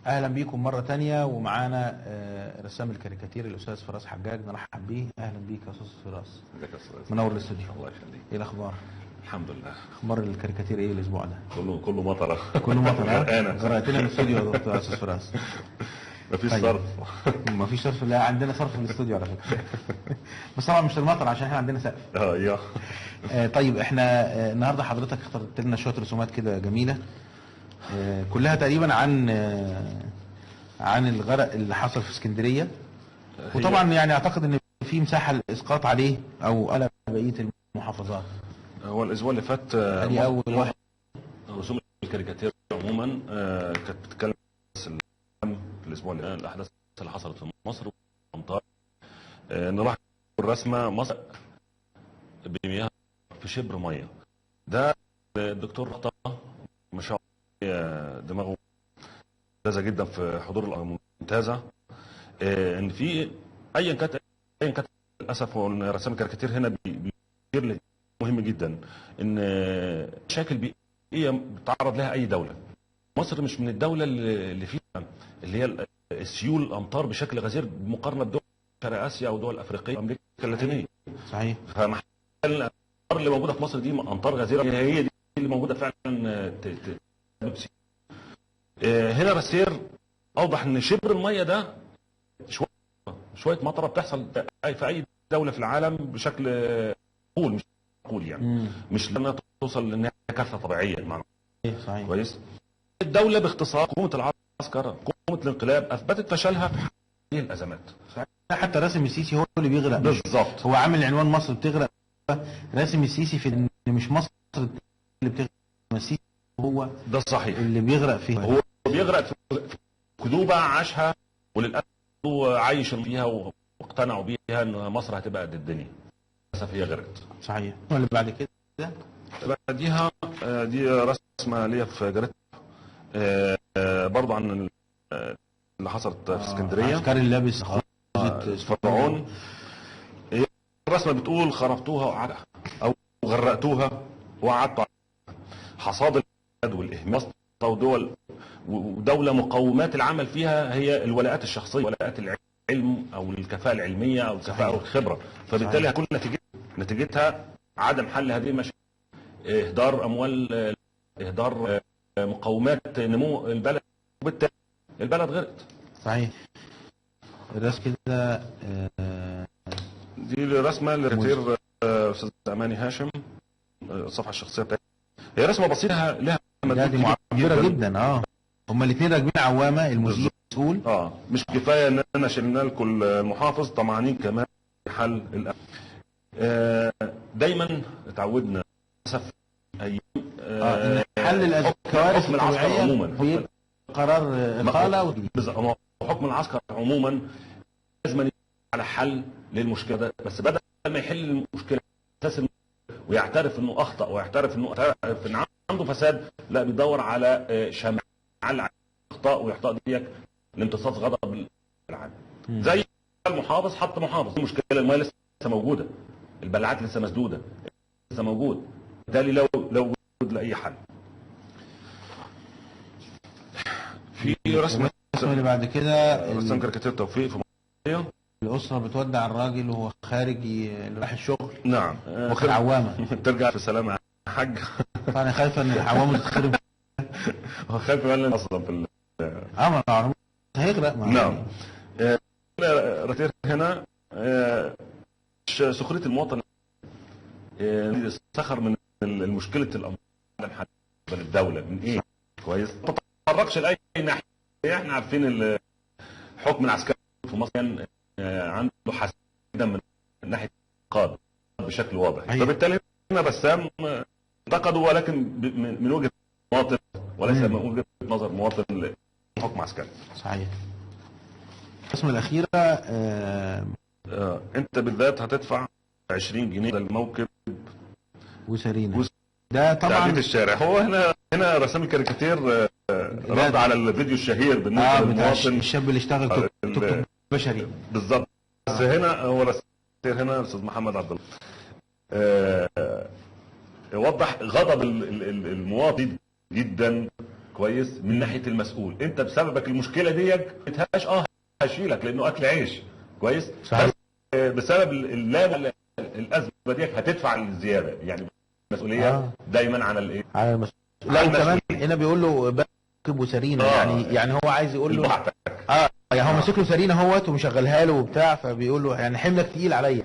اهلا بيكم مرة تانية، ومعانا رسام الكاريكاتير الاستاذ فراس حجاج، نرحب بيه. اهلا بيك يا استاذ فراس. ازيك يا استاذ؟ منور الاستوديو. الله يخليك. ايه الاخبار؟ الحمد لله. اخبار الكاريكاتير ايه الاسبوع ده؟ كله مطره. كله مطره. غرقتنا الاستوديو يا دكتور استاذ فراس. مفيش صرف. مفيش صرف. لا عندنا صرف في الاستوديو على فكرة، بس طبعا مش المطر عشان احنا عندنا سقف. يا طيب احنا النهارده حضرتك اخترت لنا شوية رسومات كده جميلة، كلها تقريبا عن الغرق اللي حصل في اسكندرية، وطبعا يعني اعتقد ان في مساحة للاسقاط عليه او على بقية المحافظات. هو الاسبوع اللي فات ادي اول واحد. رسوم الكاريكاتير عموما كانت بتتكلم الاسبوع اللي فات الاحداث اللي حصلت في مصر والامطار. نروح الرسمة مصر بمياه في شبر مية. ده الدكتور طه ما شاء الله دماغه ممتازة جدا في حضور الممتازة، ان في ايا كانت للاسف. هو رسام الكاريكاتير هنا بيشير مهم جدا ان مشاكل بيئية بتعرض لها اي دولة. مصر مش من الدولة اللي فيها اللي هي السيول الامطار بشكل غزير مقارنة بدول شرق اسيا او دول افريقية وامريكا اللاتينية. صحيح. فالامطار اللي موجودة في مصر دي امطار غزيرة، هي دي اللي موجودة فعلا. هنا رسير اوضح ان شبر المية ده شوية مطره بتحصل في اي دولة في العالم بشكل معقول، مش معقول يعني، مش لانها توصل لانها كارثة طبيعية بمعنى. صحيح. كويس. الدولة باختصار حكومة العسكر، حكومة الانقلاب اثبتت فشلها في هذه الازمات. صحيح. حتى راسم السيسي هو اللي بيغرق. بالظبط. هو عامل عنوان مصر بتغرق، راسم السيسي في ان مش مصر اللي بتغرق، السيسي هو ده صحيح اللي بيغرق فيها. هو بيغرق في كذوبه عاشها، وللاسف هو عايش فيها واقتنعوا بيها ان مصر هتبقى قد الدنيا. للاسف هي غرقت. صحيح. واللي بعد كده بعديها دي رسمه ليا في جريدة برضه عن اللي حصلت في اسكندرية. عسكري لابس فرعون. الرسمة بتقول خربتوها او غرقتوها وقعدتوا حصاد البلد والاهمال ودول ودولة مقومات العمل فيها هي الولاءات الشخصية، ولاءات العلم او الكفاءة العلمية او الكفاءة او الخبرة، فبالتالي هتكون نتيجتها عدم حل هذه المشاكل، اهدار اموال، اهدار مقومات نمو البلد، وبالتالي البلد غرقت. صحيح. الرسم كده دي الرسمة لكتير استاذ اماني هاشم، الصفحة الشخصية بتاعتها. هي رسمه بسيطة لها مدلول معبرة جدا. هما الاثنين راكبين عوامه، المذيع مسؤول. مش كفاية ان انا شلنا لكم المحافظ، طمعانين كمان حل الأمر. دايما اتعودنا للاسف ايام ان حل الكوارث الطبيعية عموما قرار اقاله. بالظبط. حكم العسكر عموما لازم على حل للمشكلة ده، بس بدل ما يحل المشكلة اساس ويعترف انه اخطا ويعترف انه ان عنده فساد، لا بيدور على شمع على الاخطاء والاخطاء ديت لامتصاص غضب العام. زي المحافظ حط محافظ، المشكلة المية لسه موجودة، البلعات لسه مسدودة، لسه موجود، بالتالي لو وجود لاي حل. في رسمه اللي بعد كده رسام كاريكاتير توفيق في مصر. الاسرة بتودع الراجل وهو خارج رايح الشغل. نعم. واخد عوامه. ترجع في سلامه يا حاج. انا خايفة ان العوامه تتخرب. هو خايف فعلا اصلا في ما هيغرق. نعم. رتير هنا سخرية المواطن سخر من المشكلة الامر عدم حل الدولة من ايه. كويس. ما تطرقش لاي ناحية. احنا عارفين الحكم العسكري في مصر كان عنده حساسية من ناحية الانتقاد بشكل واضح. فبالتالي هنا بسام انتقدوا، ولكن من وجهه مواطن وليس من وجهه نظر مواطن لحكم عسكري. صحيح. الرسمة الاخيرة انت بالذات هتدفع 20 جنيه للموكب وسرينا. ده طبعا الشارع. هو هنا رسام الكاريكاتير رد على الفيديو الشهير بالنسبة للمواطن الشاب اللي اشتغل توك توك بشري. بالظبط. بس هنا هو رسام هنا الاستاذ محمد عبد الله وضح غضب المواطن جدا كويس من ناحية المسؤول. انت بسببك المشكلة دي ما هشيلك لانه اكل عيش. كويس؟ صحيح. بسبب الازمة دي هتدفع الزيادة، يعني المسؤولية دايما على الايه؟ على المسؤول. لا وكمان هنا بيقول له باكب وسرينه، يعني هو عايز يقول له يعني هو ماسك له سرينه اهوت ومشغلها له وبتاع، فبيقول له يعني حملك تقيل عليا.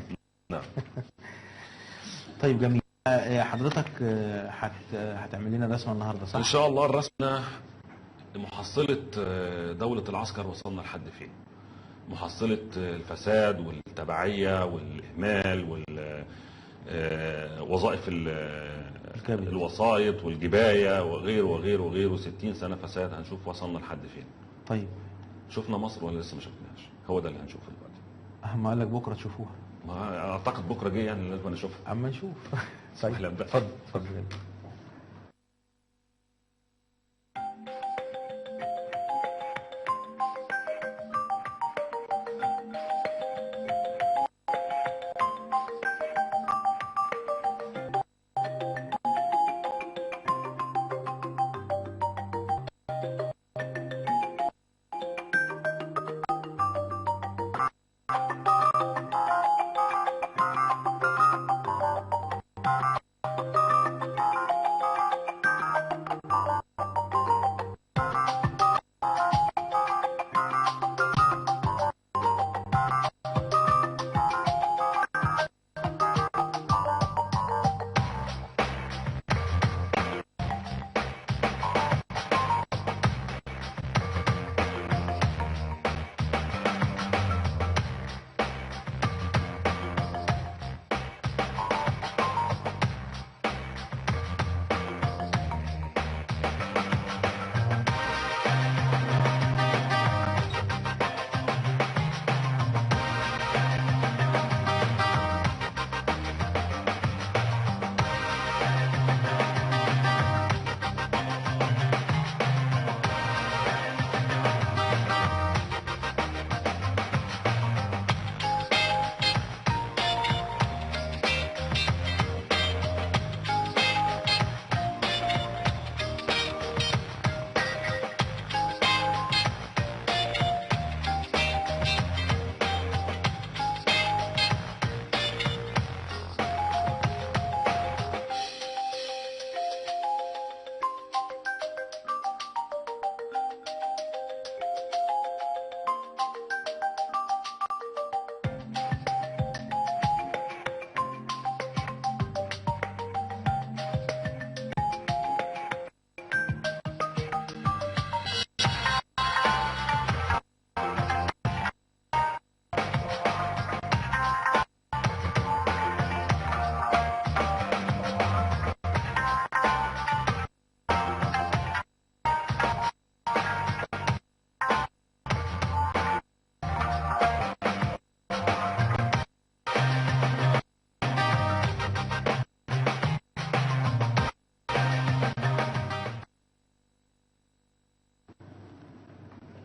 نعم. طيب جميل. حضرتك هتعمل لنا رسمه النهارده صح؟ ان شاء الله. الرسمة محصله دولة العسكر وصلنا لحد فين؟ محصله الفساد والتبعيه والاهمال وال وظائف الوسائط والجبايه وغيره وغيره وغيره. 60 سنة فساد، هنشوف وصلنا لحد فين. طيب شفنا مصر ولا لسه ما شفناهاش؟ هو ده اللي هنشوفه دلوقتي. اهم قال لك بكره تشوفوها. ما اعتقد بكره جاي، يعني لازم نشوفها. اما نشوف. طيب اتفضل اتفضل.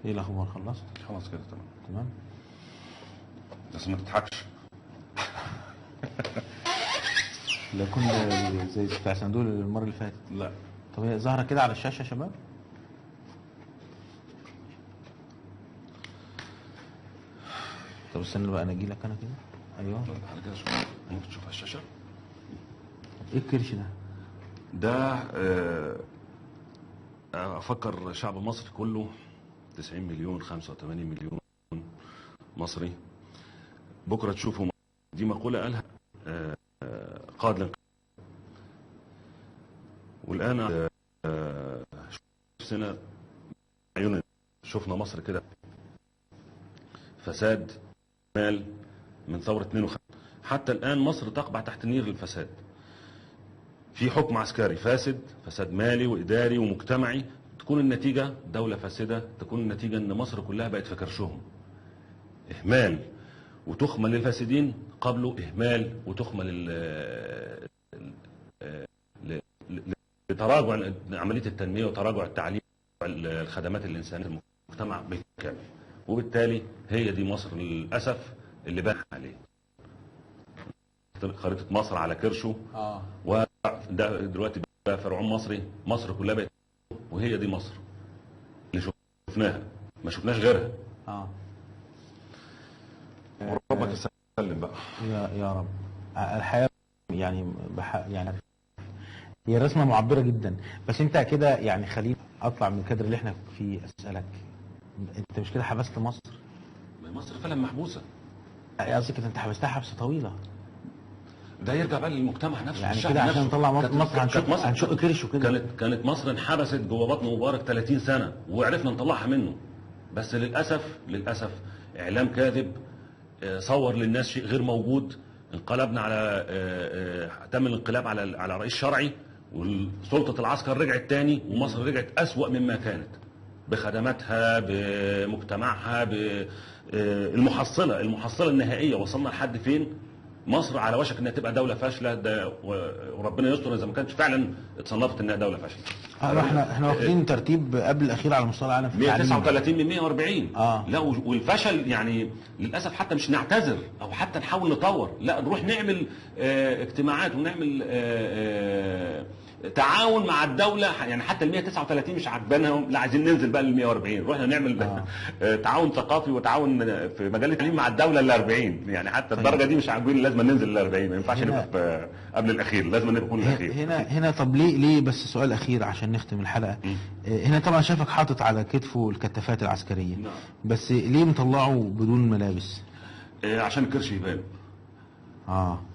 ايه الاخبار؟ خلصت؟ خلاص كده تمام. تمام بس ما تضحكش. لا كنا زي بتاع صندوق المرة اللي فاتت. لا طب هي ظاهره كده على الشاشة يا شباب؟ طب استنى بقى انا اجي لك انا كده. ايوه على كده شوف، ممكن تشوف على الشاشة. ايه الكرش ده؟ ده افكر شعب مصر كله 90 مليون 85 مليون مصري بكره تشوفوا. دي مقولة قالها قائد الانقلاب. والان شفنا عيون، شفنا مصر كده فساد مال من ثورة 52 حتى الان مصر تقبع تحت نير الفساد. في حكم عسكري فاسد، فساد مالي واداري ومجتمعي، تكون النتيجة دولة فاسدة، تكون النتيجة ان مصر كلها بقت في كرشهم. اهمال وتخمة للفاسدين قبله اهمال وتخمة لتراجع عملية التنمية وتراجع التعليم الخدمات الإنسانية المجتمع بالكامل. وبالتالي هي دي مصر للأسف اللي بان عليه خريطة مصر على كرشه. وده دلوقتي بقى فرعون مصري، مصر كلها بقت وهي دي مصر اللي شفناها، ما شفناش غيرها. وربك يسلم بقى يا رب. الحياة يعني يعني هي رسمه معبرة جدا. بس انت كده يعني خليني اطلع من الكادر اللي احنا فيه، اسالك انت مش كده حبست مصر؟ ما مصر فعلا محبوسة. قصدك انت حبستها حبسه طويلة. ده يرجع بقى للمجتمع نفسه، يعني كده عشان نطلع مصر هنشق كرشه كده. كانت مصر انحبست جوه بطن مبارك 30 سنة وعرفنا نطلعها منه، بس للاسف اعلام كاذب صور للناس شيء غير موجود. انقلبنا على تم الانقلاب على رئيس شرعي، وسلطة العسكر رجعت تاني، ومصر رجعت أسوأ مما كانت بخدماتها بمجتمعها بالمحصلة النهائية. وصلنا لحد فين؟ مصر على وشك انها تبقى دولة فاشلة، ده وربنا يستر اذا ما كانتش فعلا اتصنفت انها دولة فاشلة. احنا واخدين ترتيب قبل الاخير على مستوى العالم في التعليم 139 من 140. لا، والفشل يعني للاسف حتى مش نعتذر او حتى نحاول نطور، لا نروح نعمل اجتماعات ونعمل تعاون مع الدولة. يعني حتى ال 139 مش عاجبانهم، لا عايزين ننزل بقى لل 140، رحنا نعمل تعاون ثقافي وتعاون في مجال التعليم مع الدولة ال 40. يعني حتى الدرجة دي مش عاجبين، لازم ننزل لل 40، ما ينفعش نبقى قبل الاخير، لازم نكون الاخير. هنا طب ليه بس سؤال اخير عشان نختم الحلقة. هنا طبعا شافك حاطط على كتفه الكتافات العسكرية. نعم. بس ليه مطلعه بدون ملابس؟ عشان الكرش يبان.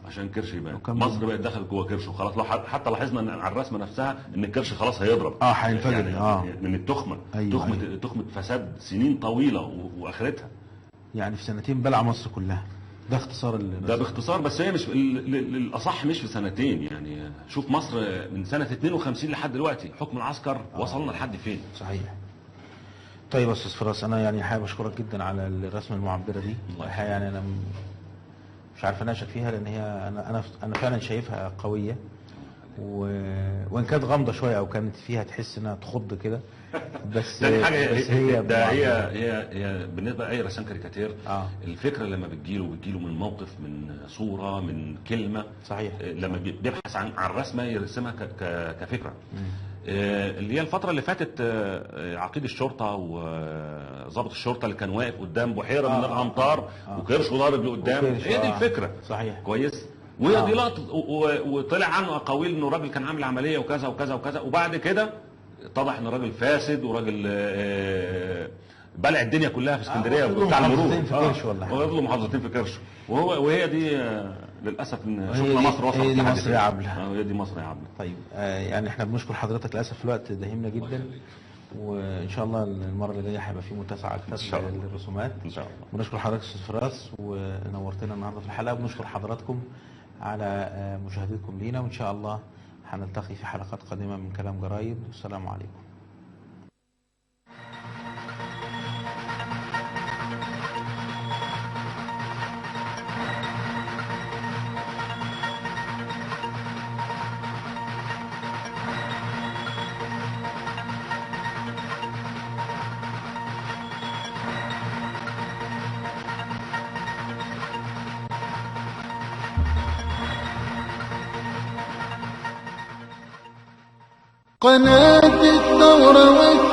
عشان كرش يبان. مصر بقت دخلت جوه كرش وخلاص. لو حتى لاحظنا ان على الرسمة نفسها ان الكرش خلاص هيضرب، هينفجر يعني من التخمة. أيوة. تخمة فساد سنين طويلة واخرتها يعني في سنتين بلع مصر كلها. ده اختصار ده باختصار، بس هي مش الاصح مش في سنتين. يعني شوف مصر من سنة 52 لحد دلوقتي حكم العسكر وصلنا لحد فين. صحيح. طيب يا استاذ فراس، انا يعني حابب اشكرك جدا على الرسمة المعبره دي. الحقيقة يعني انا مش عارف اناقشك فيها، لان هي انا فعلا شايفها قوية، وان كانت غامضة شوية او كانت فيها تحس انها تخض كده، بس حاجة بس هي ده هي بالنسبة لاي رسام كاريكاتير الفكرة لما بتجيله من موقف، من صوره، من كلمة. صحيح. لما بيبحث عن رسمه يرسمها كفكرة. اللي هي الفترة اللي فاتت عقيد الشرطة وضابط الشرطة اللي كان واقف قدام بحيرة من الأمطار وكرشه ضارب لقدام، هي دي الفكرة. صحيح. كويس. وهي دي لقطة، وطلع عنه أقاويل إنه الراجل كان عامل عملية وكذا وكذا وكذا، وبعد كده اتضح إن الراجل فاسد وراجل بلع الدنيا كلها في اسكندرية بتاع المرور، واخد له محافظتين في كرشه. وهي دي للاسف ان شفنا مصر وصلت. هي دي مصر يا عبله. هي دي مصر يا عبله. طيب يعني احنا بنشكر حضرتك، للاسف الوقت داهمنا جدا، وان شاء الله المرة اللي جاية هيبقى في متسع اكثر للرسومات ان شاء الله. بنشكر حضرتك استاذ فراس ونورتنا النهارده في الحلقة، وبنشكر حضراتكم على مشاهدتكم لينا، وان شاء الله هنلتقي في حلقات قادمة من كلام جرايد. والسلام عليكم. قناة الثورة.